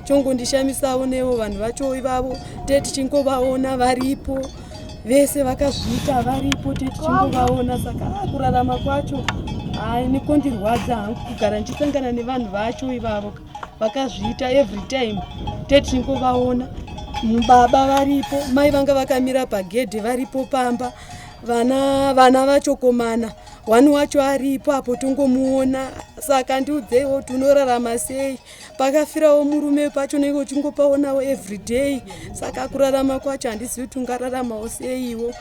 Chongondishamisawo nevo vanhu vacho ivavo te tichingovaona varipo vese vakazviita varipo te tichingovaona saka ah, kurarama kwacho hai nikondirwadza hangu kugara ndichisangana nevanhu vacho ivavo vakazviita every time te tichingovaona baba varipo mai vanga vakamira pagedhe varipo pamba vana vana vachokomana one wacho aripo apo tongomuona saka ndiudzeiwo kuti unorarama sei pakafirawo murume pacho unenge uchingopaonawo everyday saka kurarama kwacho handizivi kuti ungararamawo seiwo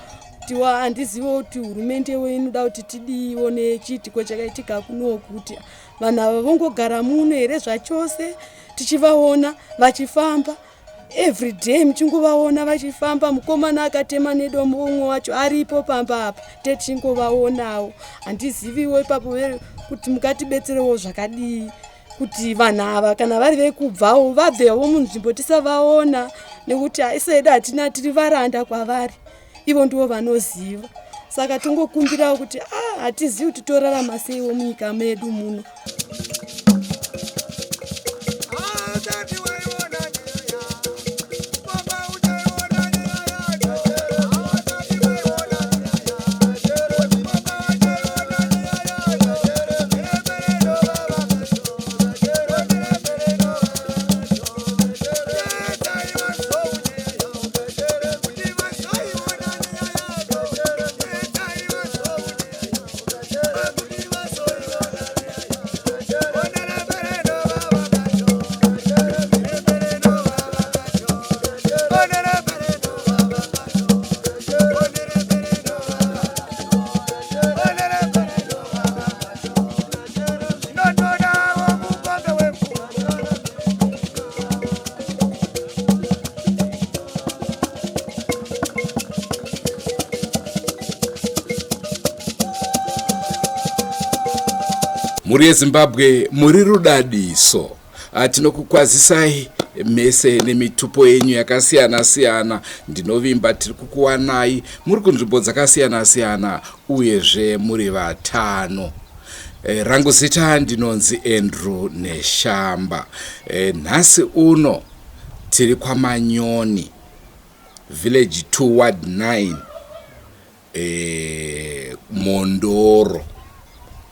tiwa handiziviwo kuti hurumendewo inoda kuti tidiiwo nechiitiko chakaitika kunoku kuti vanhu ava vongogara muno here zvachose tichivaona vachifamba everyday muchingovaona vachifamba mukomana akatema nedombo umwe wacho aripo pamba apa techingovaonawo handiziviwo ipapo kuti mukatibetserewo zvakadii kuti vanhu ava kana vari vekubvawo vabvewo munzvimbo tisavaona nekuti haisedu hatina tiri varanda kwavari ivo ndivo vanoziva saka tongokumbirawo kuti ah, hatizivi kuti torarama seiwo munyika medu muno. Mhuri yeZimbabwe muri rudadiso. Ah, tinokukwazisai mese nemitupo yenyu yakasiyana siyana. Ndinovimba tiri kukuwanai muri kunzvimbo dzakasiyana siyana uyezve muri vatano. E, rangu zita ndinonzi Andrew Neshamba. E, nhasi uno tiri kwaManyoni village 2 ward 9 e, Mhondoro.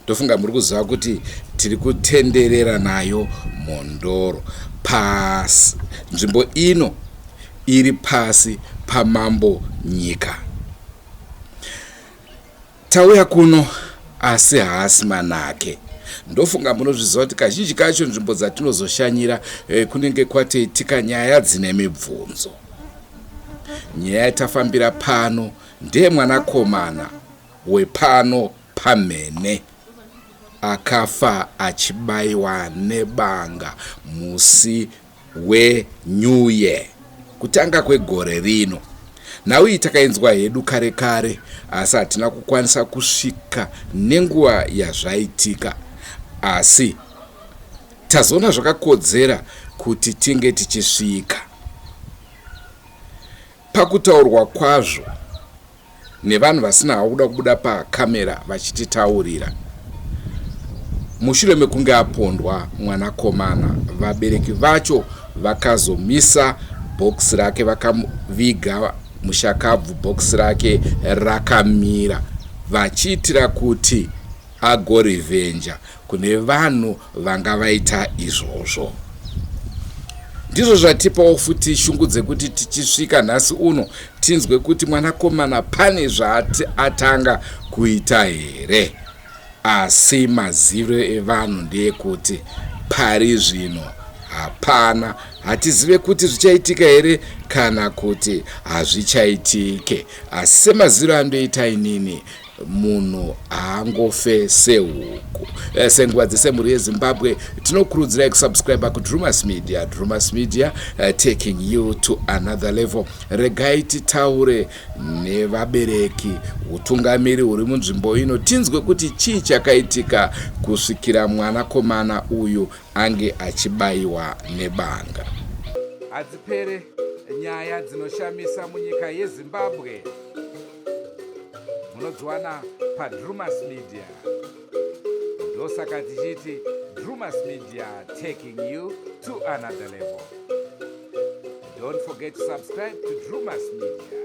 Ndofunga muri kuziva kuti tiri kutenderera nayo Mhondoro. Pasi nzvimbo ino iri pasi paMambo Nyika. Tauya kuno asi haasi manake. Ndofunga munozviziva kuti kazhinji kacho nzvimbo dzatinozoshanyira eh, kunenge kwatoitika nyaya dzine mibvunzo. Nyaya yatafambira pano ndeyemwanakomana wepano pamhene akafa achibaiwa nebanga musi weNew Year, kutanga kwegore rino. Nhau iyi takainzwa hedu kare kare asi hatina kukwanisa kusvika nenguva yazvaitika asi tazoona zvakakodzera kuti tinge tichisvika. Pakutaurwa kwazvo nevanhu vasina havo kuda kubuda pacamera vachititaurira, mushure mekunge apondwa mwanakomana, vabereki vacho vakazomisa box rake vakaviga mushakabvu box rake rakamira vachiitira kuti agorevhenja kune vanhu vanga vaita izvozvo. Ndizvo zvatipawo futi shungu dzekuti tichisvika nhasi uno tinzwe kuti mwanakomana pane zvaati atanga kuita here. Asi maziviro evanhu ndeyekuti pari zvino hapana, hatizive kuti zvichaitika here kana kuti hazvichaitike. Asi semaziviro andoita inini Munhu haangofe sehuku. Eh, senguva dzese mhuri yeZimbabwe tinokurudzirai kusubscribe kuDrumas Media. Drumas Media uh, taking you to another level. Regai titaure nevabereki, hutungamiri huri munzvimbo ino tinzwe kuti chii chakaitika kusvikira mwanakomana uyu ange achibayiwa nebanga. Hadzipere nyaya dzinoshamisa munyika yeZimbabwe. Munodziwana paDrumas Media. Ndosaka tichiti Drumas Media taking you to another level. Don't forget to subscribe to Drewmas Media.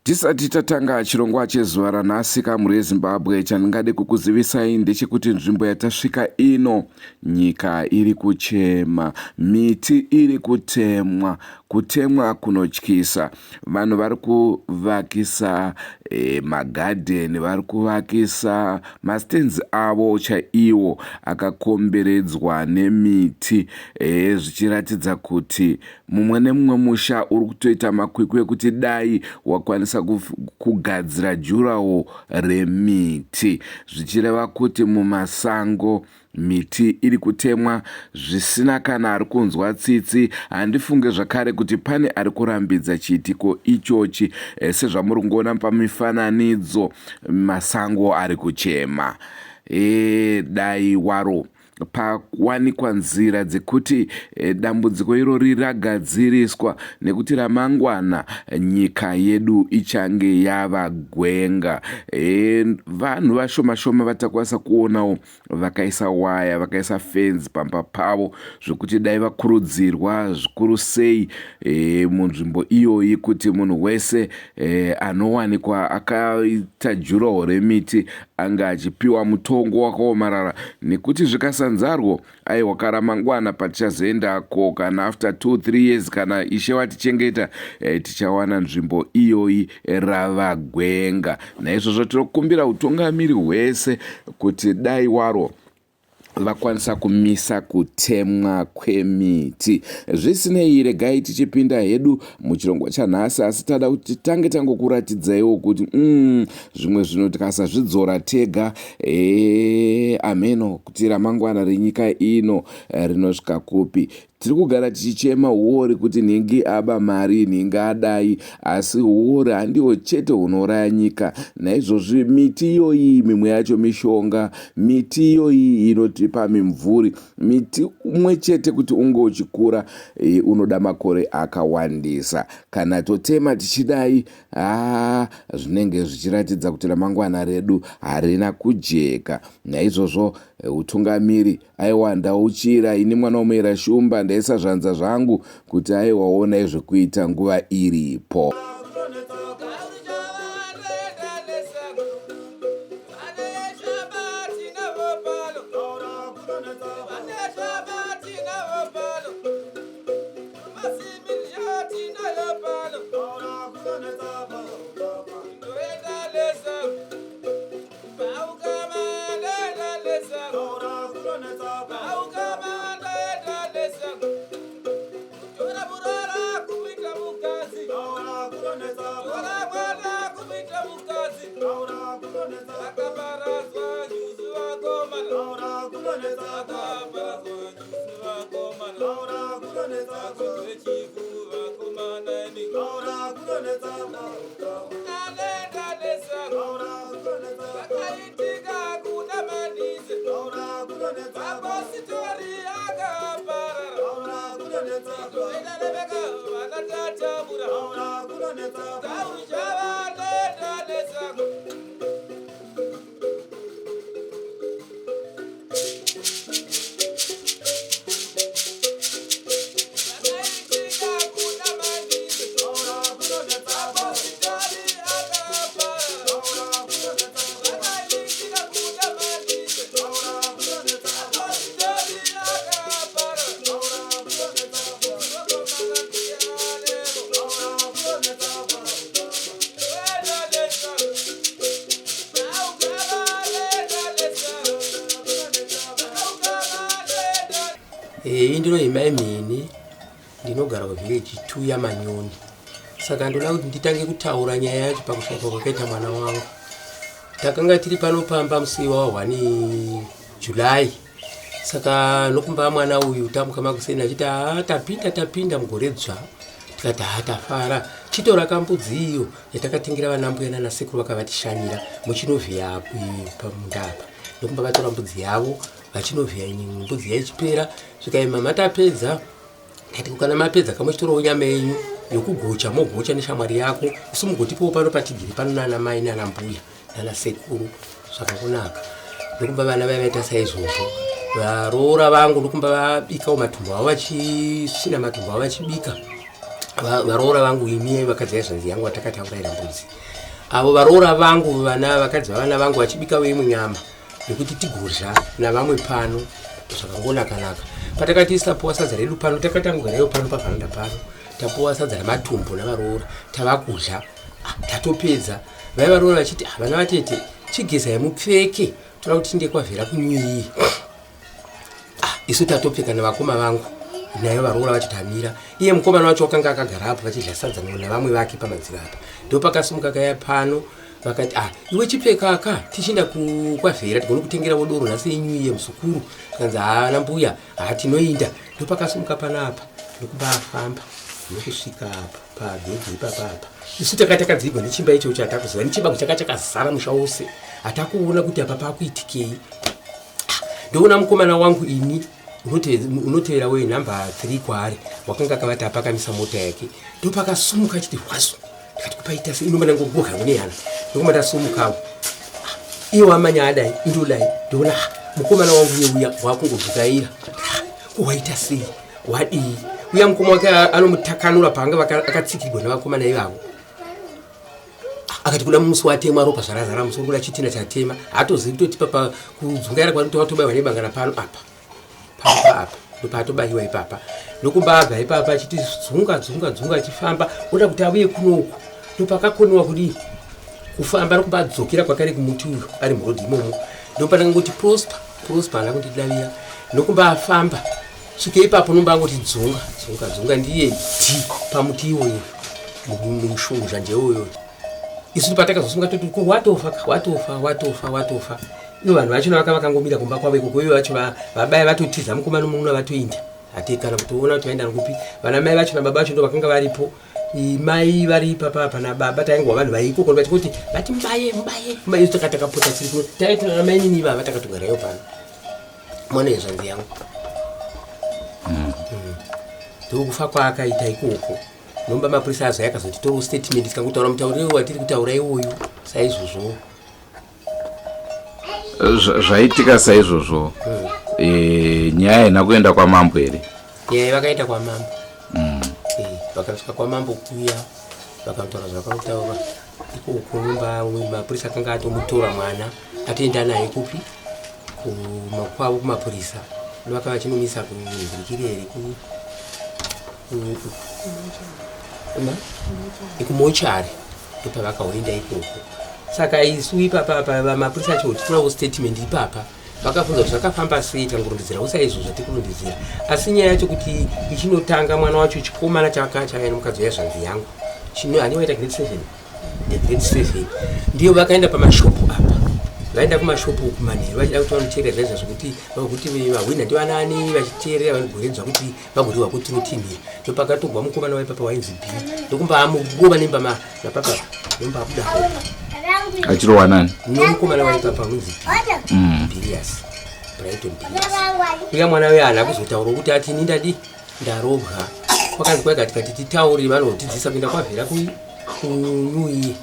Tisati tatanga chirongwa chezuva ranhasi kamhuri yeZimbabwe, chandingade kukuzivisai ndechekuti nzvimbo yatasvika ino, nyika iri kuchema, miti iri kutemwa, kutemwa kunotyisa. Vanhu vari kuvakisa e, magadheni, vari kuvakisa mastands avo chaiwo akakomberedzwa nemiti e, zvichiratidza kuti mumwe nemumwe musha uri kutoita makwikwi ekuti dai wakwanisa kugadzira jurawo remiti, zvichireva kuti mumasango miti iri kutemwa zvisina kana ari kunzwa tsitsi. Handifunge zvakare kuti pane ari kurambidza chiitiko ichochi. E, sezvamuri kungoona pamifananidzo, masango ari kuchema. E, dai waro pawanikwa nzira dzekuti eh, dambudziko irori ragadziriswa, nekuti ramangwana nyika yedu ichange yava gwenga. E, vanhu vashoma shoma vatakwanisa kuonawo vakaisa waya, vakaisa fenzi pamba pavo, zvekuti dai vakurudzirwa zvikuru sei e, munzvimbo iyoyi kuti munhu wese e, anowanikwa akaita juraho remiti ange achipiwa mutongo wakaomarara, nekuti zvikasanzarwo, aiwa, karamangwana patichazoendako kana after 2 3 years, kana Ishe vatichengeta, e, tichawana nzvimbo iyoyi rava gwenga. Naizvozvo tinokumbira utungamiri hwese kuti dai waro vakwanisa kumisa kutemwa kwemiti. Zvisinei, regai tichipinda hedu muchirongwa chanhasi, asi tada kuti titange tangokuratidzaiwo kuti zvimwe zvinhu tikasazvidzora tega, e, ameno kuti ramangwana renyika ino rinosvika kupi. Tiri kugara tichichema uori kuti nhingi aba mari, nhingi adai, asi uori handiwo chete hunouraya nyika. Naizvozvi miti iyoyi mimwe yacho mishonga, miti iyoyi inotipa mimvuri. Miti umwe chete kuti unge uchikura e, unoda makore akawandisa. Kana totema tichidai, haa, zvinenge zvichiratidza kuti ramangwana redu harina kujeka. Naizvozvo utungamiri, aiwa, ndauchira ini mwana womuera Shumba, ndaisa zvanza zvangu kuti aiwa, onai zvekuita nguva iripo. Iyi ndinoyi Mai Mhini, ndinogara kuvillage 2 yaManyoni. Saka ndoda kuti nditange kutaura nyaya yacho pakushaikwa kwakaita mwana wangu. Takanga tiri pano pamba musi wa 1 July, saka nokumba mwana uyu tamuka makuseni achiti, "Haa, tapinda, tapinda mugore dzva." Tikati, "Haa, tafara, chitora kambudzi iyo yatakatengera vana mbuya nanasekuru vakavatishanyira muchinovhiya pamunda apa." Ndokumba vatora mbudzi yavo vachinovhiya mbudzi yaichipera svikai mama tapedza. Ndati kana mapedza kamwe chitorawo nyama yenyu yokugocha mogocha neshamwari yako isu mugotipowo pano patigiri pano nana mai nana mbuya nana sekuru zvakangonaka. Ndokumba vana vaya vaita saizvozvo varoora vangu ndokumba vabikawo matumbu avo vachisvina matumbu avo vachibika varoora vangu imi vakadzi vaizvanzi yangu vatakatauraira mbudzi avo varoora vangu vana vakadzi vavana vangu vachibika veimwe nyama nekuti tigorya navamwe pano zvakangonakanaka patakati tapuwa sadza redu pano takatangogarayo pano pavaranda pano tapuwa sadza rematumbu navaroora tava kudya ah, tatopedza vaiva varoora vachiti ah, vana vatete chigezai mupfeke toda kuti tinde kwavhera kunyuiyi ah, isu tatopfeka nevakoma vangu nayo varoora vacho tamira iye mukomana wacho wakanga akagara apo vachidya sadza navamwe vake pamadziro apa ndopakasimuka kaya pano vakati ah iwe chipfekaka tichienda kwavhera tigone kutengerawo doro nhasi yenyu iye muzukuru zvikanzi haana mbuya haa tinoinda ndopakasimuka panapa ndokubafamba nokusvika apa pagedhi ipapa apa isu taka takadzigwa nechimba icho chatakuziva nechimba chaka chakazara musha wose hatakuona kuti apa pakuitikei ah, ndoona mukomana wangu ini unotevera weye number 3 kwaari wakanga akavati apakamisa mota yake ndopakasumuka achiti hwasu ndikati kupaita sei inomba ndangogoga kune yana ndokuma ndasumukawo ah, iye wamanya adai indodai ndoona ah, mukomana wangu uye uya wakungovhukaira ah, ko waita sei wadii uya mukoma wake anomutakanura paanga akatsikirwa nevakomana ivavo akati kuda musi watemwa ropa zvarazara musoro kuda chitina chatema haatozivi kutotipa pakudzungaira kwari kuti watobaiwa nebanga napano apa pamba apa ndopaatobaiwa ipapa ndokumba abva ipapa achiti dzunga dzunga dzunga achifamba oda kuti auye kunoku ndopakakoniwa kudii kufamba nokumba adzokera kwakare kumuti uyu ari murodhi imomo ndopandangoti prosper prosper haana kundidavira nokumba afamba svike ipapo nomba angoti dzunga dzunga dzunga ndiye dhi pamuti iwoyo mushungu iwoyo isu patakazosunga toti ko watofa watofa watofa watofa ivo vanhu vachona vaka vakangomira kumba kwavo ikoko ivo vacho vabaya vatotiza mukoma nomununa vatoinda hati kana kutoona kuti vaenda kupi vana mai vacho nababa vacho ndo vakanga varipo mai vari ipapa apa nababa taingwa vanhu vaikoko vachikuti vati mubaye mubaye mubaye isu takatakapota tiri kuno taitinana mainini ivava takatogarayo pano mwana yezvanzi yangu ndokufa kwaakaita ikoko nomba mapurisa azo yakazoti toro statement tikangotaura mutauriro watiri kutaura iwoyu saizvozvo Zvaitika saizvozvo e, nyaya haina kuenda kwamambo here nyaya vakaenda kwamambo mm. e, vakasvika kwamambo kuya vakataura zvakataura ikoko nomba mapurisa akanga atomutora mwana atoenda naye kupi kwavo kumapurisa ndovaka vachinomisa kunhirikiri here kumochari ndopavakaoenda ikoko saka isu ipapa apa mapurisa acho kuti torawo statement ipapa vakabvunza kuti zvakafamba sei tangorondedzera usaizvo zvatikurondedzera asi nyaya yacho kuti ichinotanga mwana wacho chikomana chakachaya nomukadzi weyazvanzi yangu chino ani waita grade seven grade 7 ndiyo vakaenda pamashopu apa vaenda kumashopu uku manheru vachida kuti vanoteerera zvaizva zvekuti vakuti vahwina ndivanani vachiteerera vanogoredzwa kuti vagoriwa kutirotini ndopakatogwa mukomana waipapa wainzi b ndokumba amugova nemba napapa ndomba abuda achirohwa nani nomukomana waipapa unonzi b mm. bilias brighton bilias uya mwana uya haana kuzotaura kuti ati ini ndadii ndarobwa kwakanzi kwega tikati titaure vanotidzisa kuenda kwavhera kunyuyi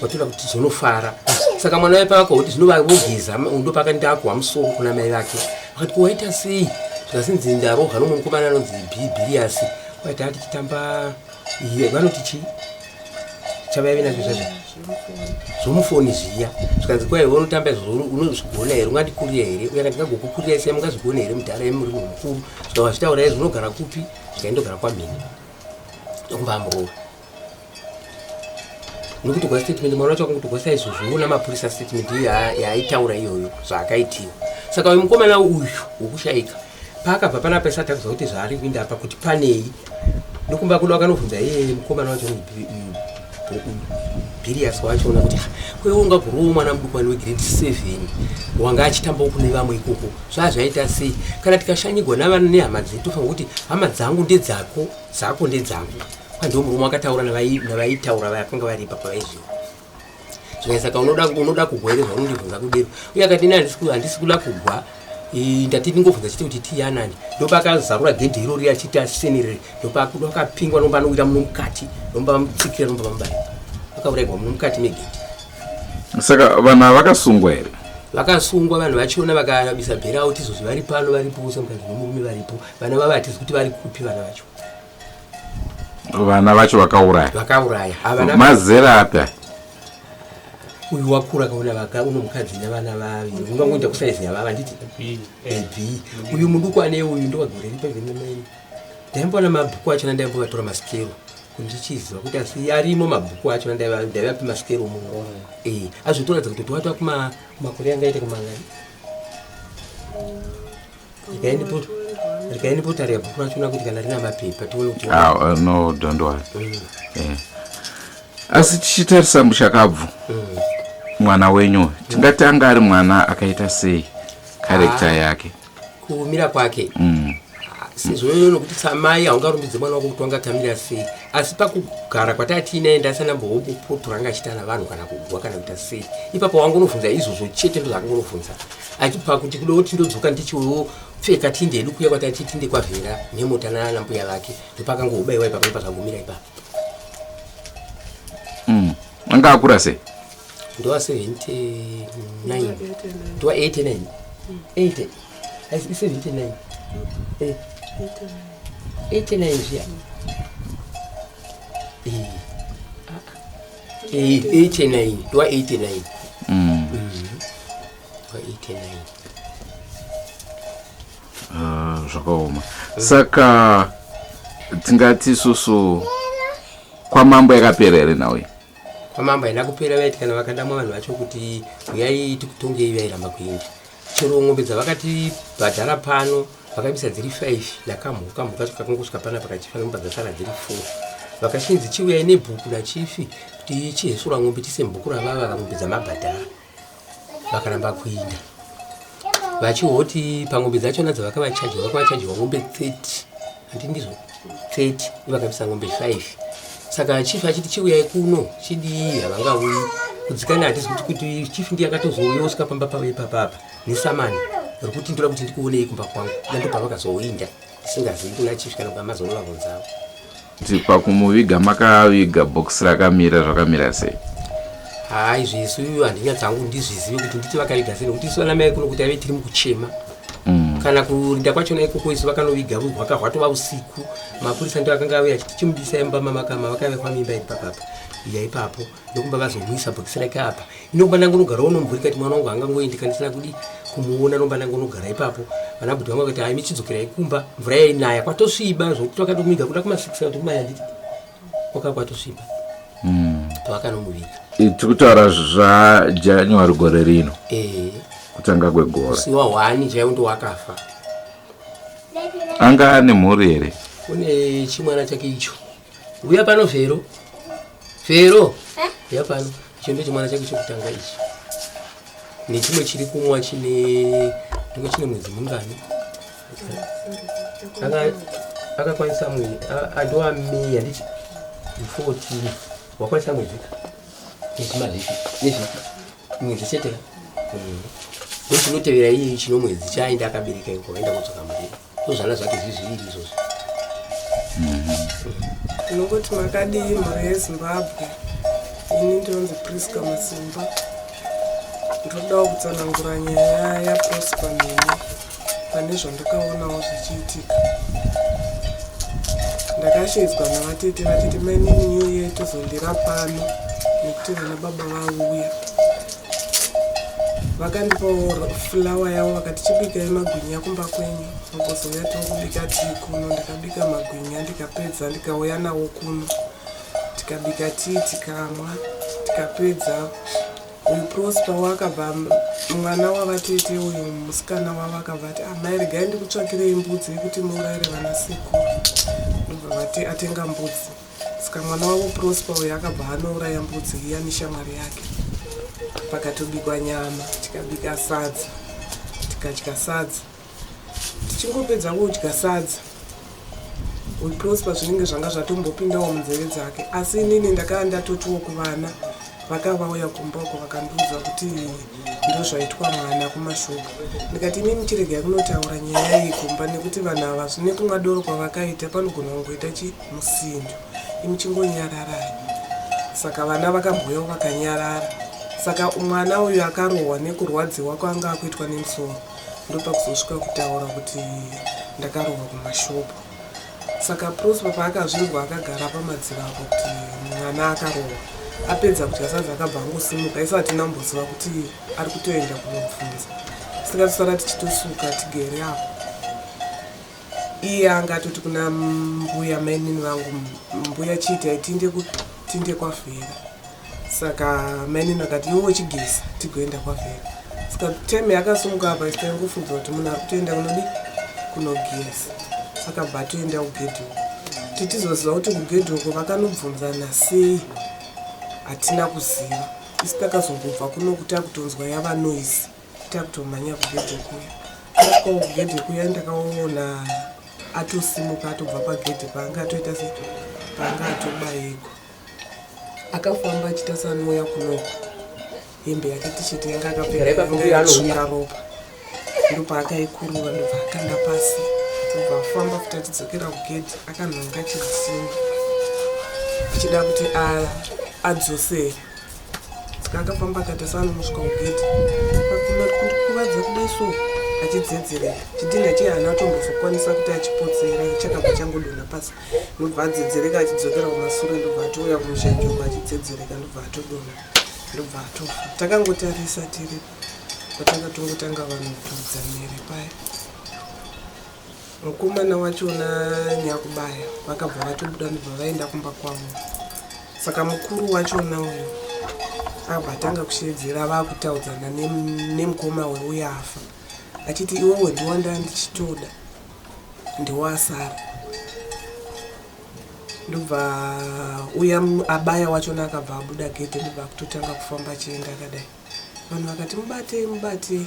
kwatoda kuti tizonofara saka mwana waye pavakaoti zvino vogeza ndopakati akuhwa musoro kuna mai vake vakati ko waita sei zvikasinzi ndarobwa nomwe mukomana anonzi bhiriyasi kwaita tichitamba iye vanoti chii chavaive nazvo zvazvo zvomufoni zviya zvikanzi kwai unotamba izvozvo unozvigona here ungandikurira here uye kana ndingagokukurira sei mungazvigona here mudhara imi muri munhu mukuru zvika wazvitaura izvo unogara kupi zvikaindogara kwamhini ndokumba amurova nokutogwa statement mwana wacho akangotogwa saizvozvo una mapurisa statement iyo yaaitaura iyoyo zvaakaitiwa saka uyu mukomana uyu wokushaika paakabva panapa isati akuziva kuti zvaari kuinda apa kuti panei nokumba kuda akanobvunza iye mukomana wacho bhirias wacho ona kuti kwewe ungaguruwo mwana muduku wani wegrade seven wanga achitambawo kune vamwe ikoko zvaa zvaita sei kana tikashanyigwa navana nehama dzedu tofanira kuti hama dzangu ndedzako dzako ndedzangu kwandiwo murume akataura navaitaura vakanga vari ipapa vaizviwa. Zvikanzi saka unoda unoda kugwa here zvaunondibvunza kudero? Uye akati ini handisi kuda kugwa. Ndati ndingobvunza chete kuti tiyanani. Ndopakazarura gedhi irori achiti asenirere. Ndopakapingwa ndomba anowira muno mukati. Ndomba vamutsikira ndomba vamubaya. Vakauraigwa muno mukati megedhi. Saka vanhu ava vakasungwa here? Vakasungwa vanhu vachiona vakabisa bherauti izvozvi vari pano varipo vose mukadzi nomurume varipo. Vana vavo hatizi kuti vari kupi vana vacho. Vana vacho vakauraya. Vakauraya. Havana mazera api aya? Uyu wakura kaona vaka uno mukadzi nevana vaviri. Ungangoita kusaizi yavava handiti? B. B. Uyu muduku ane uyu ndowagore ripi nemai. Ndaimboona mabhuku acho ndaimbovatora masikero. Kundichiziva kuti asi arimo mabhuku acho ndaivapi masikero muno. Eh, azvotoratidza kuti twatwa kuma makore angaite kumangani. Regai ndipotarira bhuku rachona kuti kana rina mapepa tione kuti Ah, no, don't worry. Asi tichitarisa mushakabvu mwana wenyu tingati anga ari mwana akaita sei karekta yake? Kumira kwake. Sezvo nokuti samai haungarumbidze mwana wako kuti wangatamira sei, asi pakugara kwatatiinaye ndasana mbopotora anga achiita navanhu kana kugwa kana kuita sei. Ipapo wangonovhunza izvozvo chete, ndozvakangonovhunza achipa kuti kuda kuti ndodzoka ndichiopfeka tinde yedu kuya kwatati tinde kwavhera nemota nana mbuya vake, ndopakangobaiwa ipapo ndopazvagumira ipapo. Anga akura sei? Ndowa 79, ndowa 89, 80, asi 79, 89 zviya. 89, ndowa 89. Ndowa 89. Ah, zvakaoma. Saka tingati isusu kwamambo yakapera here nhau iyi? Kwamambo haina kupera. Vaiti kana vakadamwa vanhu vacho kuti uyai tikutongei, vairamba kuenda. Chero ng'ombe dzavakatibhadhara pano vakaibisa dziri 5 nakamhuka, mhuka kacho kakangosvika panapa kachifa, nomba dzasara dziri 4. Vakachinzi chiuyai nebhuku nachifi kuti chihesura ng'ombe tise mubhuku ravava ng'ombe dzamabhadhara, vakaramba kuinda vachihoti pang'ombe dzachona dzavakavachajiwa, vakavachajiwa ng'ombe 30, handi ndizvo? 30, vakabisa ng'ombe 5. Saka chief achiti chiuyai kuno chidii, havangauyi kudzikana. Hatizi kuti chief ndiye akatozouya osvika pamba pavo ipapapa nesamani rekuti ndoda kuti ndikuonei kumba kwangu, nando pavakazoinda ndisingazivi kuna chief kana kwamazonovabvunzavo. Kuti pakumuviga makaviga bhokisi rakamira zvakamira sei? Hai, zvisu handinyatsangu ndizvizive kuti nditi vakaviga sei, nekuti isu vana mai kuno kuti ave tiri mukuchema. Kana kurinda kwachona ikoko isu vakanoviga hwaka hwatova usiku. Mapurisa ndo akanga auya achiti chimubisai mumba mamakama vakavekwa mimba iri papapa iya ipapo, ndokumba vazomuisa bhokisi rake apa. Inokumba ndangonogarawo nomumvuri kati mwana wangu haangangoendi kandisina kudi kumuona, nomba ndangonogara ipapo. Vana bhudhi vangu vakati hai, michidzokerai kumba, mvura yainaya kwatosviba zvokuti vakatomuviga kuda kuma 6 kana kuti kumaya nditi kwaka kwatosviba pavakanomuviga. Tiri kutaura zvaJanuary gore rino? Eh. Kutanga kwegore. Musi wa 1 chaiwo ndo wakafa. Anga ane mhuri here? Kune chimwana chake icho. Uya pano Fero, Fero, uya pano. Icho ndo chimwana chake chokutanga ichi, nechimwe chiri kumwa chine ndiko chine mwedzi mungani. Akakwanisa mwedzi andowa May handiti? 14 wakwanisa mwedzi mwedzi mavhiki nevhiki mwedzi chete. Ndo chinotevera iyeyi chino mwedzi chaaenda akabereka iko aenda kudzoka muriro, ndozvana zvake zviri zviviri izvozvo. Ndinongoti makadii mhuri yeZimbabwe? Ini ndinonzi Prisca Masimba. Ndodawo kutsanangura nyaya yaProsper Mhene pane zvandakaonawo zvichiitika. Ndakashedzwa navatete, vatete mainini New Year tozondira pano nekuti vana baba vauya. Vakandipawo fulawa yavo vakati chibikai magwinya kumba kwenyu mugozouya tongobika tii kuno. Ndakabika magwinya ndikapedza, ndikauya nawo kuno, tikabika tii, tikamwa, tikapedza. Uyu Prosper wakabva, mwana wavatete uyu musikana wavo, akabva ati, "Amai, regai ndikutsvakirei mbudzi yekuti muurayire vana sekuru." Ndobva vati atenga mbudzi. Saka mwana wavo Prosper uyu akabva anouraya mbudzi iya neshamwari yake, pakatobikwa nyama, tikabika sadza, tikadya sadza. Tichingopedza kudya sadza, uyu Prosper zvinenge zvanga zvatombopindawo munzeve dzake, asi inini ndakanga ndatotiwo kuvana. Vakavauya kumba uko vakandiudza kuti ndozvaitwa mwana kumashopu. Ndikati imimi chiregai kunotaura nyaya iyi kumba nekuti vanhu ava zvine kumwa doro kwavakaita panogona kungoita chi musindo. Imi chingonyararai. Saka vana vakambouyawo vakanyarara. Saka mwana uyu akarohwa nekurwadziwa kwaanga akuitwa nemusoro ndopakuzosvika kutaura kuti ndakarohwa kumashopu. Saka Prosper paakazvinzwa akagara pamadziro apo kuti mwana akarohwa. Apedza kudya sadza akabva angosimuka isu hatina kumboziva kuti ari kutoenda kunobvunza. Tikatosara tichitosuka tigere apo. Iye anga atoti kuna mbuya mainini vangu mbuya chiitai tiinde tiinde kwavhera. Saka mainini vakati iwe uchigeza tigoenda kwavhera. Saka time yakasimuka apa isu taingofunga kuti munhu ari kutoenda kunodi kunogeza. Akabva atoenda kugedhi uko. Kuti tizoziva kuti kugedhi uko vakanobvunzana sei hatina kuziva. Isu takazongobva kunoku takutonzwa yava noise takutomhanya kugedhi kuya. Tasvikawo kugedhi kuya ndakaona atosimuka atobva pagedhi paanga atoita se paanga atobayigwa. Akafamba achiita seanouya kunoku hembe yake tisheti yanga akapfeka yanga yatsvuka ropa ndopaakaikurura ndobva akanda pasi ndobva afamba futi achidzokera kugedhi akanhonga chidzimu achida kuti adzosere Saka akafamba akaita seanonosvika kugedhi kuvadza kudai so achidzedzereka chidhinha chiye haana kutombozokwanisa kuti achipotsere chakabva changodonha pasi ndobva adzedzereka achidzokera kumasure ndobva atouya kumushanjoko achidzedzereka ndobva atodonha ndobva atofa takangotarisa tiripo patakatongotanga vanhu kutoridza mhere paya Mukomana wachona nyakubaya vakabva vatobuda ndobva vaenda kumba kwavo. Saka mukuru wachona uyu akabva atanga kusheedzera vakutaudzana nemukoma weuya afa achiti iwewe ndiwo ndaa ndichitoda ndiwo asara ndobva uya abaya wachona akabva abuda gedhe ndobva akutotanga kufamba achienda akadai vanhu vakati mubatei mubatei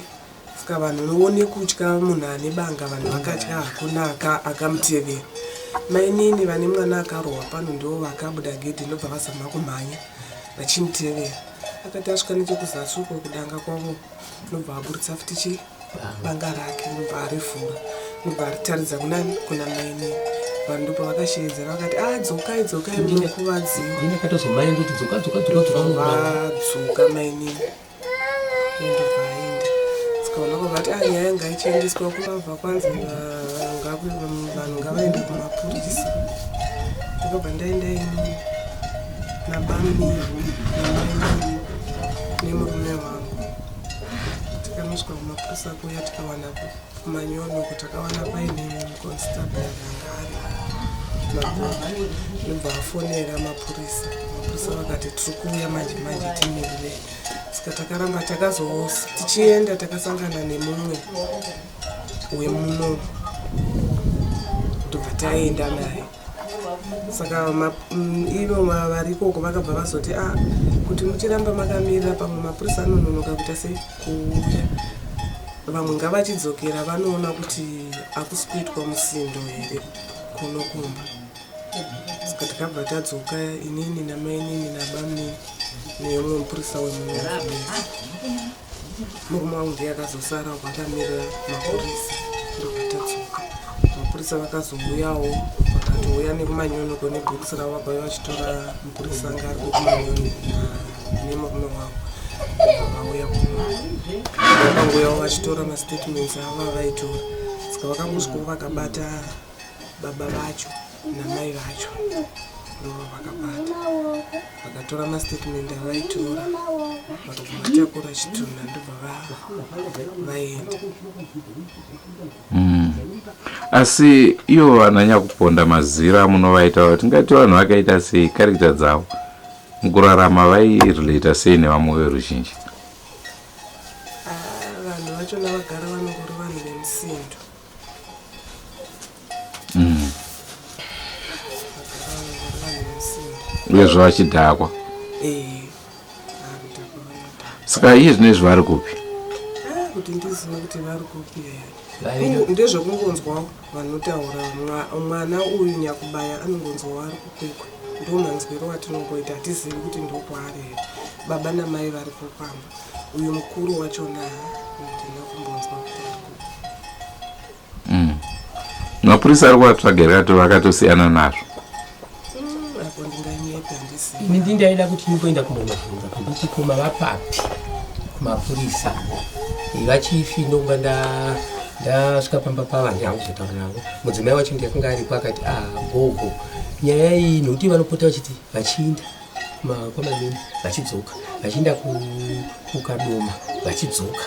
Ska vanhu unoone kutya munhu ane banga vanhu vakatya hakuna akamutevera. Mainini vane mwana akarohwa pano ndivo vakabuda gedhi ndobva vazama kumhanya vachimutevera. Akati asvika nechekuzasi uko kudanga kwavo ndobva aburitsa futi chi banga rake ndobva arivhura ndobva aritaridza kunani kuna mainini. Vanhu ndopavakasheedzera vakati ah dzokai dzokai munokuvadziwa. Ndini akatozomhanya ndoti dzoka dzoka dzoka dzoka. Vadzoka mainini. Ndobva aenda. Saka vanhu vakabva vati ah nyaya ngaichiendeswa kwabva kwanzi vanhu ngavaende kumapurisa. Ndakabva ndaenda ini nabamnini namainini nemurume wangu. Tikanosvika kumapurisa kuya tikawana kumanyono uko takawana paine constable anga ari magogo ndobva afonera mapurisa. Mapurisa vakati tiri kuuya manje manje timirirei. Saka takaramba takazo tichienda takasangana nemumwe wemuno ndobva taenda naye saka ivo variko uko vakabva vazoti a ah, kuti muchiramba makamirira pamwe mapurisa anononoka kuita sei kuuya vamwe ngavachidzokera vanoona kuti akusi kuitwa musindo here kuno kumba Saka takabva tadzoka inini namainini nabamnini neumwe mupurisa wemuno. Murume wangu ndiye akazosara uko akamirira mapurisa ndobva tadzoka. Mapurisa vakazouyawo vakatouya nekumanyonoko nebhokisi ravo vakauya vachitora mupurisa anga ari kukumanyoni nemurume wavo vauya kuno. Vakangouyawo vachitora mastatements avo avaitora saka vakangosvikawo vakabata baba vacho namai vacho ndova vakabata vakatora mastatement avaitora vakabva vatakura chitunha ndobva vaenda mm. Asi ivo vana nyakuponda mazira munovaita tingati vanhu vakaita sei karekita dzavo mukurarama vairelata sei nevamwe veruzhinji ah, vanhu vachona vagara vanongori vanhu vemusindo Uyezve vachidhakwa. Eh. Saka iye zvino izvi vari kupi? Ah, kuti ndizive kuti vari kupi ndezvekungonzwawo vanotaura mwana uyu nyakubaya anongonzwawo ari kukwekwe ndo manzwiro atinongoita hatizivi kuti ndokwaari here Baba namai varipo pamba. Uyu mukuru wachona handina kumbonzwa kuti ari kupi. Mapurisa ari kuvatsvaga here kati vakatosiyana nazvo? Apo ndinganyepe handisi. Ini ndindaida kuti ndimboenda kumbonobvunza kuti koma vapapi kumapurisa. Vachifi ndokuva ndasvika pamba pavo handina kuzotaura navo. Mudzimai wacho ndiye akanga aripo akati ah gogo nyaya iyi nokuti vanopota vachiti vachiinda kwaManyoni vachidzoka vachiinda kuKadoma vachidzoka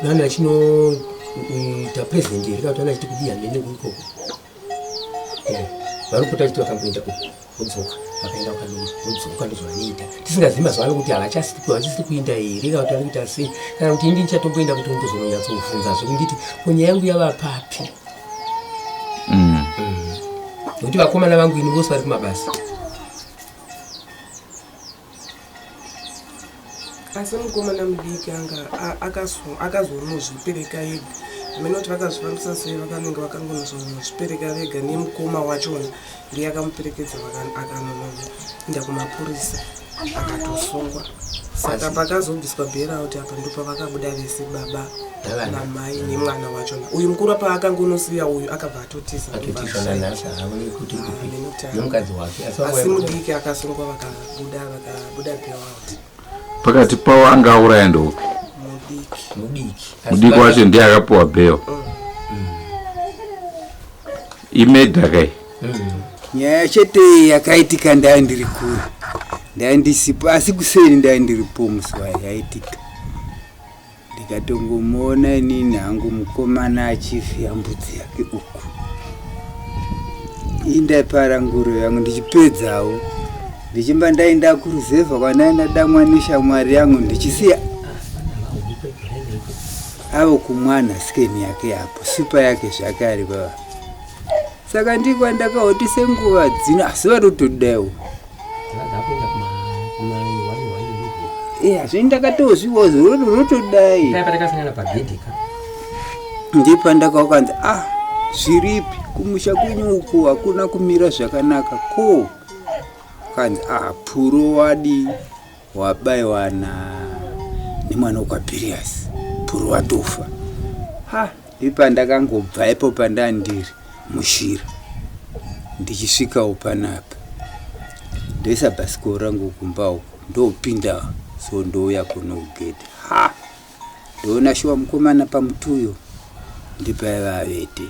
vanhu vachinoita president here kana kuti vanachiti kudii hamene ikoko. Vanopota vachiti vakamboenda uku vodzoka vakaenda kuKadoma vodzoka ndozvavanoita tisingazivi mazuva ano kuti havachasiri kuinda here kana kuti vari kuita sei kana kuti ini ndichatomboenda kuti umbozononyatsobvunzazve kunditi ko nyaya yangu yava papi. Nokuti vakomana vangu ini vose vari kumabasa. Asi mukomana mudiki anga akazonozvipereka ega. Hameno kuti vakazvifambisa sei vakanenge vakangonozvipereka vega nemukoma wachona ndiye akamuperekedza akanonoenda kumapurisa akatosungwa. Saka pakazobviswa bailout apa ndopavakabuda vese baba namai nemwana wachona. Uyu mukuru paakangonosiya uyu akabva atotiza. Atotiza nanhasi haavoneki kuti kupi nemukadzi wake. Asi mudiki akasungwa vakabuda bailout. Pakati pavo anga auraya ndoupi? Mudiki. Mudiki. Mudiki wacho ndiye akapiwa bail. Imedha kai? Nyaya chete yakaitika ndai ndiri kure. Ndai ndisipo asi kuseri ndai ndiripo musi wayaitika. Ndikatongomuona inini hangu mukomana achivhiya mbudzi yake uku. Ini ndaipara nguro yangu ndichipedzawo. Ndichimba ndaenda kuruzevha kwandaenda damwa neshamwari yangu ndichisiya avo kumwana skeni yake apo supa yake zvake ari baba. Saka ndikwa ndakaoti senguva dzino asi varotodaiwo. Iya, zvino ndakatozviwa rotodai. Patakasangana pagedhi ka. Ndipo ndakakanzi ah zviripi kumusha kwenyu uku hakuna kumira zvakanaka ko. Kanzi ah puro wadi wabaiwa na nemwana wekwaPirius puro watofa. Ha ndipo ndakangobva ipo pandandiri mushira ndichisvikawo panapa. Ndoisa bhasikoro rangu kumba uku ndopinda so ndouya kuno kugedhi. Ha ndoona shuwa mukomana pamutuyo ndipo aiva avete.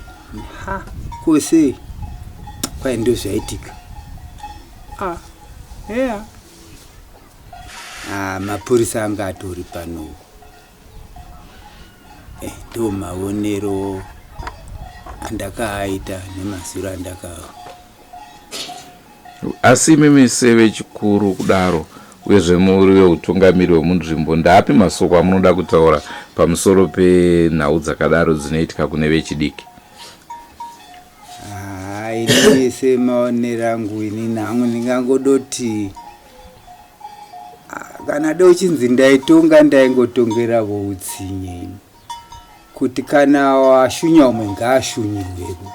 Ha ko sei kwai ndozvaitika. Ah heya. Ah mapurisa anga atori pano. Ndo maonero andakaaita nemaziro andakawa. Asi imimi sevechikuru kudaro uyezve muri veutungamiri hwemunzvimbo, ndaapi masoko amunoda kutaura pamusoro penhau dzakadaro dzinoitika kune vechidiki? Inini semaonero angu inini hangu ndingangodoti kana dochinzi ndaitonga ndaingotongeravo utsinye ini. Kuti kana washunya umwe ngaashunyirwevo.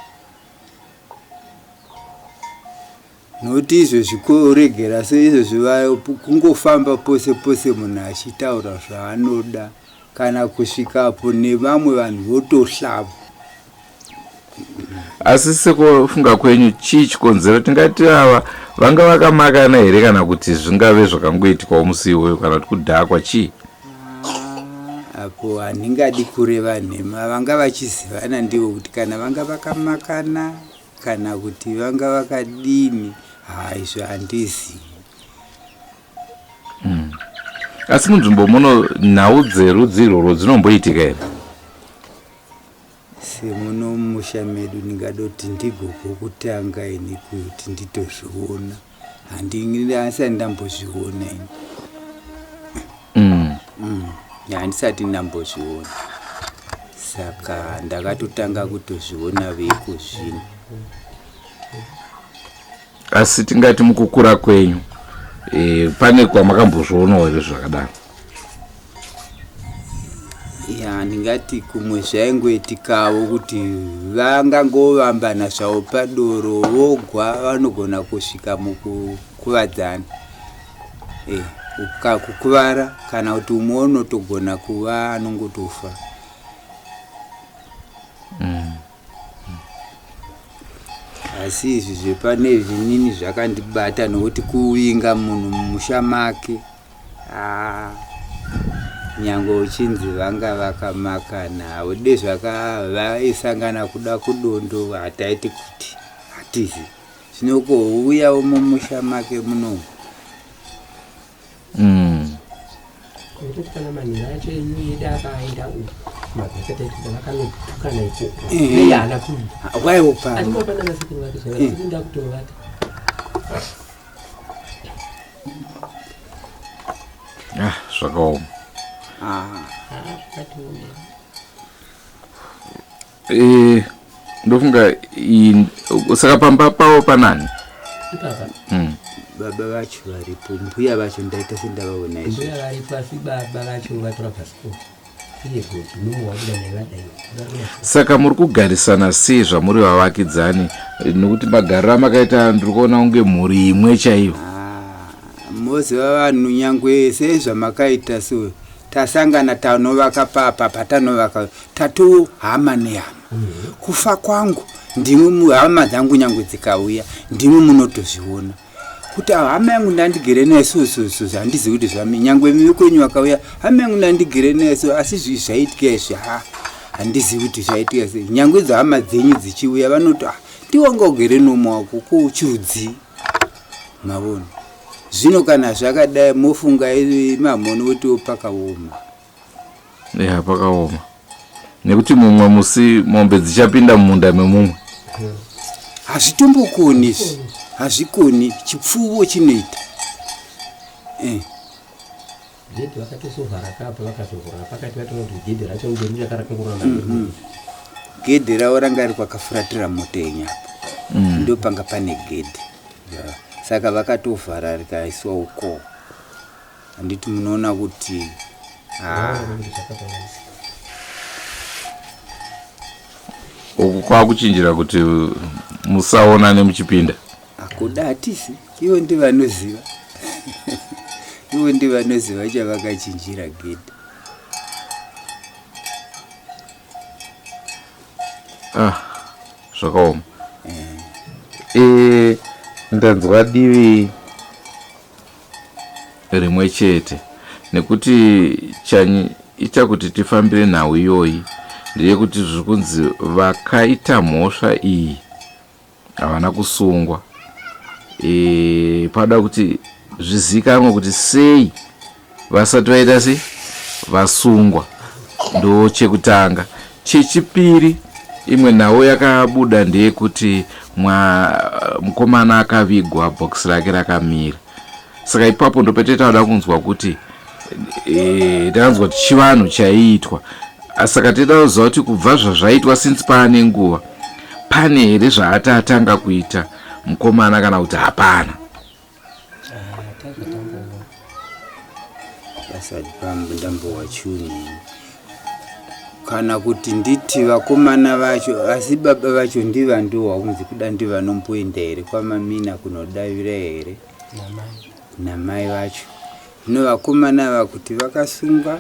Nokuti izvozvi kuregera seizvozvi kungofamba pose pose munhu achitaura zvaanoda kana kusvikapo nevamwe vanhu votohlava. Asi sekufunga kwenyu chii chikonzero tingati ava vanga vakamakana here kana kuti zvingave zvakangoitikawo musi iwoyo kana kuti kudhakwa chii? Apo handingadi kureva nhema, vanga vachizivana ndivo kuti kana vanga vakamakana kana kuti vanga vakadini, izvo handizivi. Asi munzvimbo muno nhau dzerudzi irworwo dzinomboitika here? Semuno mumusha medu ndingadoti ndigogo kutanga ini kuti nditozviona. Handisati ndambozviona ini. Handisati ndambozviona. Saka ndakatotanga kutozviona veiko zvino. Asi tingati mukukura kwenyu pane kwamakambozvionawo here zvakadaro? Ya, ndingati kumwe zvaingoitikawo kuti vangangovambana zvavo padoro vogwa vanogona kusvika mukukuvadzana. Kukuvara kana kuti umwe unotogona kuva anongotofa. Asi izvi zvepane zvinini zvakandibata nokuti kuvinga munhu mumusha make ah, nyange uchinzi vanga vakamakana haude zvakavaisangana kuda kudondo hataiti kuti hatizi zvino kouyawo mumusha make munomu. Kutoti kana manhero acho enyu yedu akaenda uku mabvekataitira vakanotukana ikoko iye haana kuuya waiwo pano achingopana nasekuru vake zvakati ndakutovata. Ah, zvakaoma. Ah. Zvakatoomera. Eh, ndofunga saka pamba pavo panani? Ipapa. Baba vacho varipo, mbuya vacho ndaita sendavaona izvo. Mbuya varipo asi baba vacho vatora bhasikoro. Iye goti mumwe wabuda naye vadai. Saka muri kugarisana sei zvamuri vavakidzani nokuti magariro amakaita ndiri kuona kunge mhuri imwe chaiyo. Ah, moziva vanhu nyangwe sezvamakaita so tasangana tanovaka papa patanovaka tatoo hama nehama. Kufa kwangu ndimwi hama dzangu nyangwe dzikauya ndimwi munotozviona kuti hama yangu ndandigere naye so so so handizivi kuti zvami nyangwe mimi kwenyu vakauya hama yangu ndandigere naye so asi zvi zvaitika izvi ha handizivi kuti zvaitika sei nyangwe idzo hama dzenyu dzichiuya vanoti ah ndiwanga ugere nomwe wako ko chirudzii mavona zvino kana zvakadai mofunga imamhoni kuti pakaoma. Ya, pakaoma nekuti mumwe musi mombe dzichapinda mumunda memumwe. Hazvitombokoni izvi, hazvikoni, chipfuwo chinoita. Gedhi vakatozovhara kapa vakazovhura pakati vatoona kuti gedhi racho ngeri rakarakangurura mm. Gedhi ravo ranga riri kwakafuratira mota yenyu apa ndo panga pane gedhi. Saka vakatovhara rikaiswa uko. Handiti munoona kuti uku kwakuchinjira kuti musaonane muchipinda. Hakuda hatisi ivo ndivanoziva ivo ndivanoziva chavakachinjira gedhi. Ah, zvakaoma. Eh, ndanzwa divi rimwe chete nekuti chaita kuti tifambire nhau iyoyi ndeyekuti zviri kunzi vakaita mhosva iyi havana kusungwa. Pada kuti zvizikanwe kuti sei vasati vaita sei vasungwa, ndo chekutanga. Chechipiri, imwe nhau yakabuda ndeyekuti mukomana akavigwa bhokisi rake rakamira. Saka ipapo ndopetetaoda kunzwa kuti takanzwa kuti chivanhu chaiitwa, saka tinoda kuziva kuti kubva zvazvaitwa since paane nguva pane here zvaati atanga kuita mukomana kana kuti hapana. Pasati ndambowa chuni kana kuti nditi vakomana vacho, asi baba vacho ndivandowa kunzi kuda ndivanomboenda here kwamamina kunodavira here namai vacho. Zvino vakomana ava kuti vakasungwa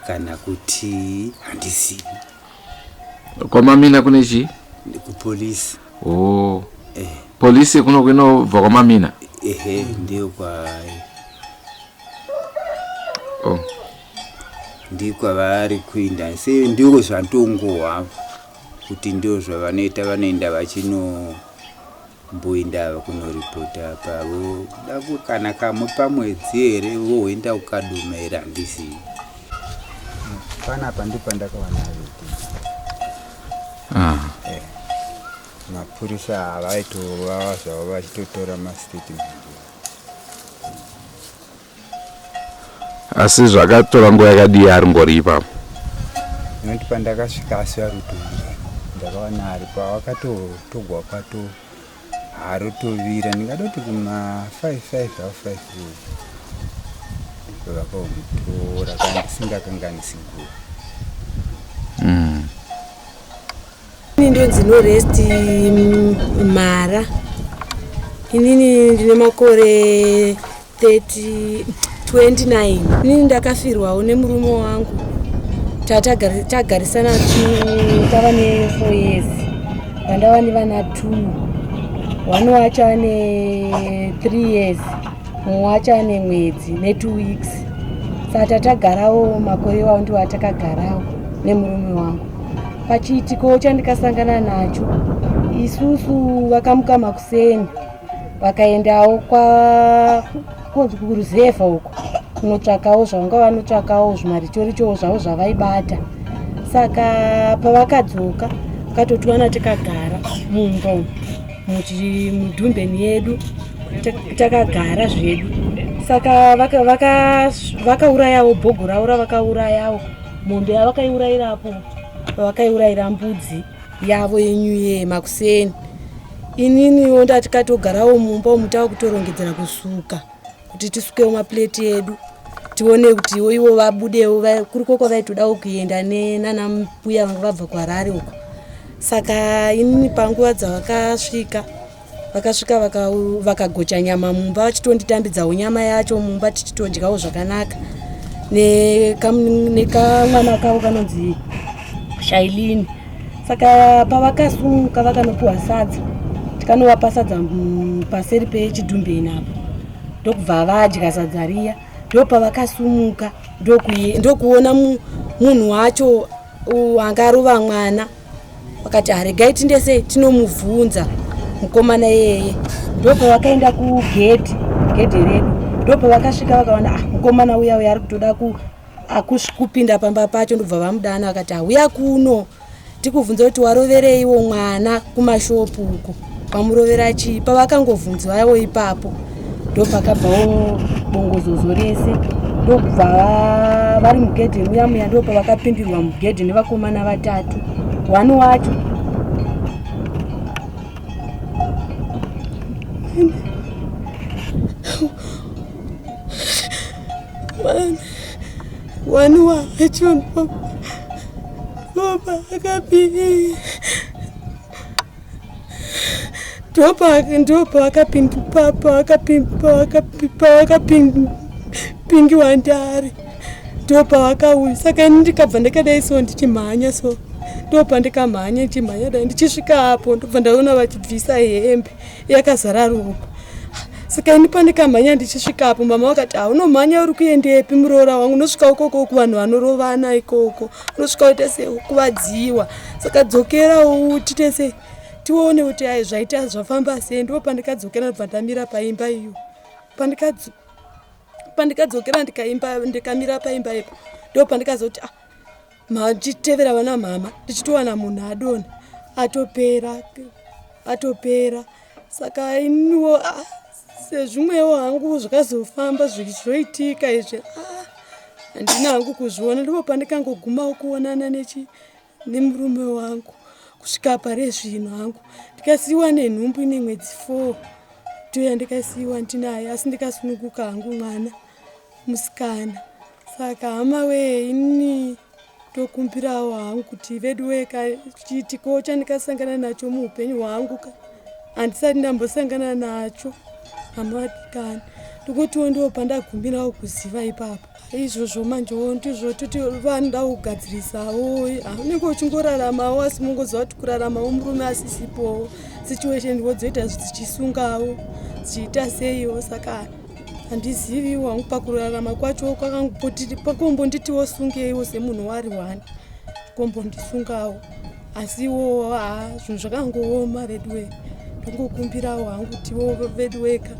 kana kuti handizivi. Kwamamina kune chii? Kupolisi. Oh. Polisi kuno inobva kwamamina? Ehe, ndiyo kwa Oh. Ndikwavari kuinda sei, ndiko zvantongohwa kuti ndio zvavanoita, vanoenda vachinomboenda kunoripota pavo kana kamwe pamwedzi here voenda kukadoma here handizivi. Panapa ndipo pandakawana viti. Mapurisa havaitova zvavo vachitotora mastatement. Asi zvakatora nguva yakadii ari ngori ipapo? Nekuti pandakasvika asi ari kutovira, ndakawana ari pawakatotogwa kwato harotovira, ndingada kuti kuma 5 5 half 5 vakamutora kana ndisingakanganisi nguva. Ini ndonzi Norest Mara. Inini ndine makore 30, 29. Inini ndakafirwawo nemurume wangu, tagarisana tava ne4 years, vandava nevana 2. One wacho ane 3 years, mumwe wacho ane mwedzi ne2 weeks. Saka tatagarawo makore iwawo, ndiwo atakagarawo nemurume wangu. Pachiitiko chandikasangana nacho, isusu vakamuka makuseni, vakaendawo kwa kuruzevha uko kunotsvakawo zvavanga vanotsvakawo, zvimarichorichowo zvavo zvavaibata. Saka pavakadzoka, vakatotiwana takagara mumba umu, mudhumbeni yedu, takagara zvedu. Saka vakaurayawo bhogo ravo ravakaurayawo, mombe yavakaiurayirapo, pavakaiurayira mbudzi yavo yenyu yemakuseni. Ininiwo ndatikatogarawo mumba umu, tava kutorongedzera kusuka, kuti tisukewo mapureti edu, tione kuti ivo vabudewo kuriko kwavaitodawo kuenda nenana mbuya vanga vabva kuHarare uko. Saka inini panguva dzavakasvika, vakasvika vakagocha nyama mumba, vachitonditambidzawo nyama yacho mumba, tichitodyawo zvakanaka nekamwana kavo kanonzi Shailini. Saka pavakasumuka, vakanopiwa sadza, tikanovapa sadza paseri pechidhumbeni apo, ndokubva vadya sadza riya. Ndopavakasumuka, ndokuona munhu wacho angarova mwana. Vakati, "Haregai tindese tinomubvunza mukomana iyeye." Ndopavakaenda kugedhi, gedhi redu. Ndopavakasvika, vakaona, ah, mukomana uya uya ari kutoda kupinda pamba pacho. Ndobva vamudana, vakati, "Hauya kuno tikubvunza kuti warovereiwo mwana kumashopu uko, wamurovera chii?" Pavakangovhunziwawo ipapo, ndopakabvawo bongozozo rese. Ndokubva vari mugedhe muya muya, ndopavakapindirwa mugedhe nevakomana vatatu. One wacho one wacho ndopa akapinda, ndopa akapinda pavakapingiwa ndari, ndopavakauya. Saka ini ndikabva ndakadai so, ndichimhanya so, ndopandikamhanya ndichimhanya dai, ndichisvika apo, ndobva ndaona vachibvisa hembe yakazara ropa. Saka ini pandikamhanya ndichisvika apo, mama vakati, "Haunomhanya, uri kuendepi muroora wangu? Unosvika ukoko kuvanhu vanorovana ikoko, unosvika uite sekuvadziwa. Saka dzokera tite sei, tione kuti ai zvaita zvafamba sei." Ndipo pandikadzokera, ndobva ndamira paimba iyo. Pandikadzokera ndikaimba, ndikamira paimba ipo, ndo pandikazoti, ah, ndichitevera vana mama, ndichitowana munhu adonha, atopera, atopera. Saka iniwo, ah, sezvimwewo hangu zvakazofamba zvoitika izvi, ah, handina hangu kuzviona. Ndipo pandikangogumawo kuonana nemurume wangu kusvika pare zvino hangu. Ndikasiyiwa nenhumbu ine mwedzi 4, toya ndikasiyiwa ndinaye, asi ndikasununguka hangu mwana musikana. Saka hama wee, ini tokumbirawo hangu kuti vedu weka, chiitiko chandikasangana nacho muupenyu hwangu handisati ndambosangana nacho, hama vadikani. Ndikutiwo ndo pandagumirawo kuziva ipapo izvozvo. Manjewo ndizvo toti vanoda kugadzirisawo. Unenge uchingoraramawo, asi mungoziva kuti kuraramawo murume asisipowo, situation wodzoita dzichisungawo, dzichiita seiwo. Saka handiziviwo hangu pakurarama kwacho, pakombonditiwo sungeiwo semunhu wari one, kombondisungawo. Asiwo ha, zvinhu zvakangooma veduwe. Ndongokumbirawo hangu kutiwo veduweka,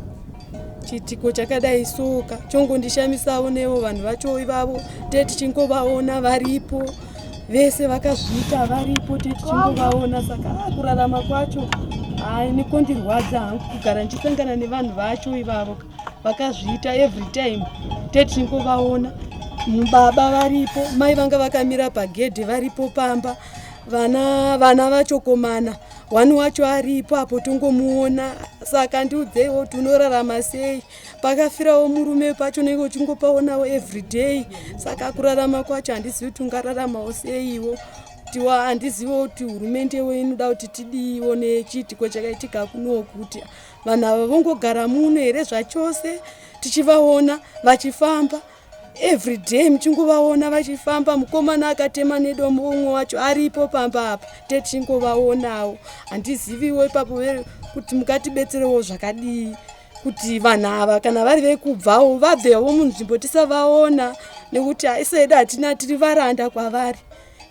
chiitiko chakadai soka chongondishamisawo nevo vanhu vacho ivavo, te tichingovaona varipo vese vakazviita varipo, te tichingovaona. Saka ah, kurarama kwacho hai nikondirwadza hangu, kugara ndichisangana nevanhu vacho ivavo vakazviita every time, te tichingovaona. Baba varipo, mai vanga vakamira pagedhe varipo pamba, vana vachokomana, one wacho aripo apo, tongomuona. Saka ndiudzeiwo kuti unorarama sei pakafirawo murume pacho, unenge uchingopaonawo everyday. Saka kurarama kwacho handizivi kuti ungararamawo seiwo. Kuti handizivo kuti hurumende inoda kuti tidiiwo nechiitiko chakaitika kuno, kuti vanhu ava vongogara muno here zvachose, tichivaona vachifamba everyday, muchingovaona vachifamba. Mukomana akatema nedombo umwe wacho aripo pamba apa, tichingovaonawo. Handiziviwo ipapo kuti mukatibetserewo zvakadii, kuti vanhu ava kana vari vekubvawo vabvewo munzvimbo, tisavaona, nekuti isedu hatina, tiri varanda kwavari,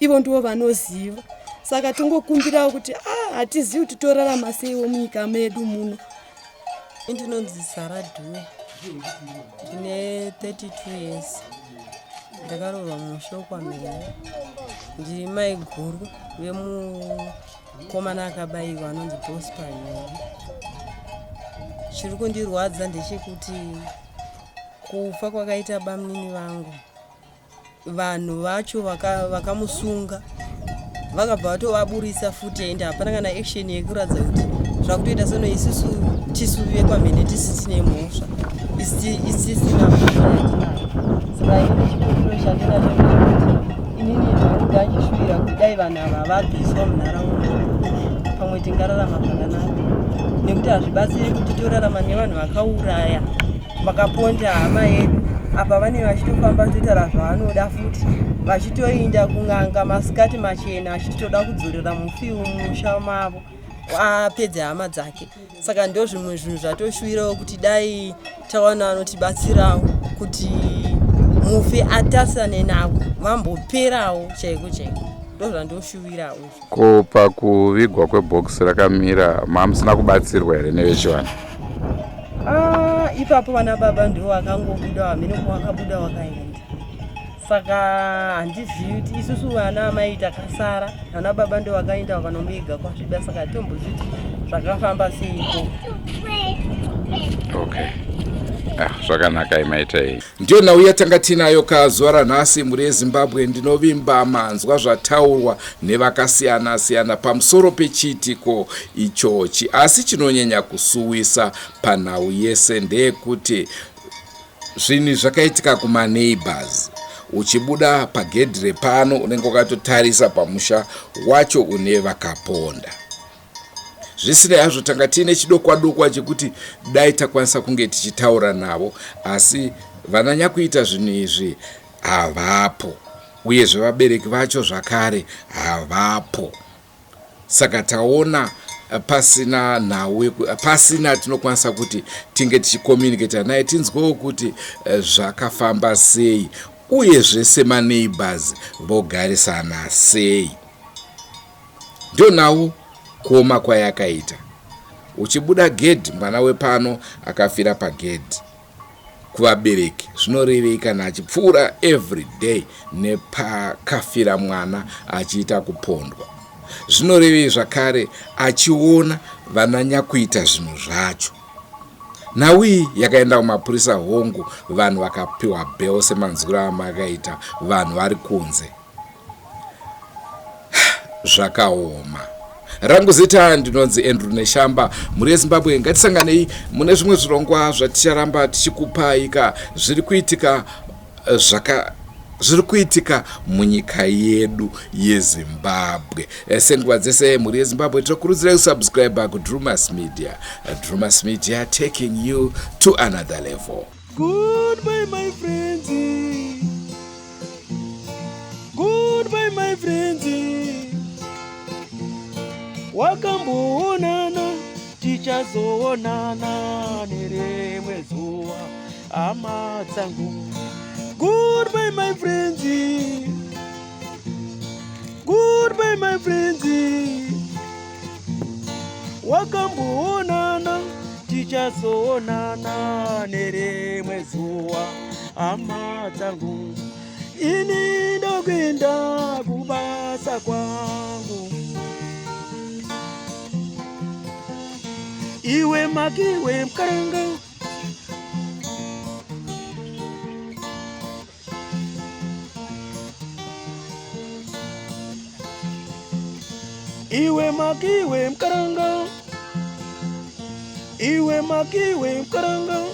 ivo ndivo vanoziva. Saka tongokumbirawo kuti a hatizivi kuti torarama seiwo munyika medu muno. Ndinonzi Sara Dhuwe, ndine 32 years, ndakaroorwa musha wekwaMhene. Ndiri mai guru vemukomana akabayiwa anonzi Prosper Nhumbi. Chiri kundirwadza ndechekuti kufa kwakaita bamunini vangu, vanhu vacho vakamusunga vakabva vatovaburisa futi, ende hapana kana action yekuratidza kuti zvakutoita sono. Isusu tisu vekwamhene tisisine mhosva, isisina mhosva yatinayo. Saka inini chikumbiro chandinacho ndechekuti inini zvangu ndachishuvira kuti dai vanhu ava vabviswa munharaunda, pamwe tingararama zvakanaka, nekuti hazvibatsiri kuti torarama nevanhu vakauraya, vakaponda hama yedu. Apa vanenge vachitofamba vachitotaura zvaanoda futi, vachitoinda kun'anga masikati machena, achitoda kudzorera mufi mumusha mavo apedze hama dzake. Saka ndo zvimwe zvinhu zvatoshuwirawo kuti dai tawana anotibatsirawo kuti mufi atarisane navo, vamboperawo chaiko chaiko. Ndo zvandoshuwirawo. Ko pakuvigwa kwebhokisi rakamira, mamusina kubatsirwa here nevechivanhu? Ah, ipapo vana baba ndo vakangobuda, hamene kwavakabuda vakaenda, saka handizivi kuti isusu vana amai takasara. Vana baba ndo vakaenda vakanomuiga kwasviba, saka hatombozivi kuti zvakafamba seiko. Okay, ah, zvakanaka imaita iyi. Ndiyo nhau yatanga tinayo kazuva ranhasi, mhuri yeZimbabwe. Ndinovimba manzwa zvataurwa nevakasiyana-siyana pamusoro pechiitiko ichochi, asi chinonyanya kusuwisa panhau yese ndeyekuti zvinhu zvakaitika kumaneighbors. Uchibuda pagedhi repano unenge wakatotarisa pamusha wacho une vakaponda. Zvisinei hazvo, tanga tiine chidokwa dokwa chekuti dai takwanisa kunge tichitaura navo, asi vana nyakuita zvinhu izvi havapo, uyezve vabereki vacho zvakare havapo. Saka taona pasina nhau, pasina tinokwanisa kuti tinge tichicommunicata naye, tinzwewo kuti zvakafamba sei, uyezve semaneighbors vogarisana sei. Ndiyo nhau kuoma kwayakaita. Uchibuda gedhi, mwana wepano akafira pagedhi. Kuvabereki zvinorevei kana achipfuura everyday nepakafira mwana achiita kupondwa? Zvinorevei zvakare achiona vana nyakuita zvinhu zvacho? Nhau iyi yakaenda kumapurisa, hongu, vanhu vakapiwa bail semanzwiro amakaita, vanhu vari kunze. Zvakaoma. Rangu zita ndinonzi Andrew Neshamba. Mhuri yeZimbabwe, ngatisanganei mune zvimwe zvirongwa zvaticharamba tichikupai ka zviri kuitika, zvaka zviri kuitika munyika yedu yeZimbabwe. Senguva dzese, mhuri yeZimbabwe, tinokurudzirai kusubscribe kuDrumas Media. Drumas Media, taking you to another level. Goodbye, my friends. Goodbye, my friends. Wakamboonana, tichazoonana nerimwe zuva, hama dzangu. Goodbye, my friends. Goodbye, my friends. Wakamboonana, tichazoonana nerimwe zuva, hama dzangu. Ini ndokuenda kubasa kwangu. Iwe makiwe mukaranga. Iwe makiwe mukaranga. Iwe makiwe mukaranga.